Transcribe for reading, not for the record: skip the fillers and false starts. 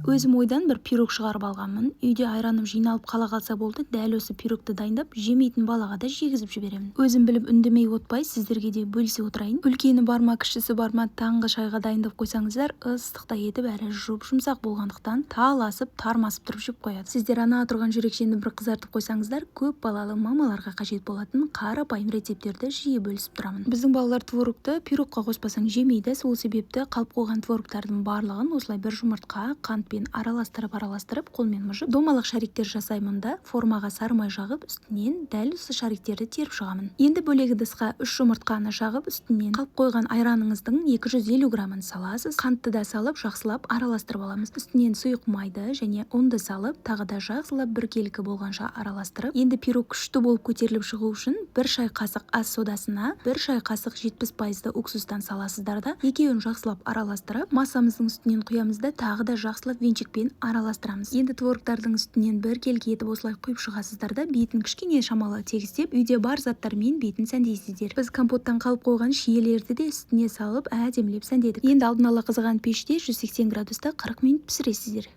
Өзім ойдан бір пирог шығарып алғанмын. Үйде айраным жиналып қала қалса болды, дәл осы пирогты дайындап, жемейтін балаға да жегізіп жіберемін. Өзім біліп, үндемей отпай, сіздерге де бөлісе отырайын. Үлкені бар ма, кішісі бар ма, таңғы шайға дайындап қойсаңыздар, ыстықтай етіп әрі жұп-жұмсақ болғандықтан, таласып, тармасып тұрып жеп қояды. Сіздер ана тұрған жүрекшені бір қызартып қойсаңыздар, көп балалы мамаларға қажет болатын қарапайым рецепттерді жиі бөлісіп тұрамын. Біздің балалар творогты пирогқа қоспасаң, жемейді. Сол себепті қалып қойған творогтардың барлығын осылай бір жұмыртқа, қантпен араластырып, араластырып, қолмен мұжып, домалақ шариктер жасаймын да, формаға сары май жағып, үстінен дәл осы шариктерді теріп шығамын. Енді бөлек ыдысқа үш жұмыртқаны жағып, үстінен қалып қойған айраныңыздың 250 граммын саласыз. Қантты да салып, жақсылап араластырып аламыз. Үстінен сұйық майды және ұнды салып, тағы да жақсылап біркелкі болғанша араластырып, енді пирог күшті болып көтеріліп шығу үшін 1 шай қасық ас содасына 1 шай қасық 70 пайызды уксустан саласыздар да, екеуін жақсылап араластырып, массамыздың үстінен құямыз да, тағы да жақсылап венчикпен араластырамыз. Енді творогтардың үстінен біркелкі етіп осылай құйып шығасыздар да, бетін кішкене шамалы тегістеп, үйде бар заттармен бетін сәндейсіздер. Біз компоттан қалып қойған шиелерді де үстіне салып, әдемілеп сәндедік. Енді алдын ала қызыған пеште 180 градуста 40 минут пісіресіздер.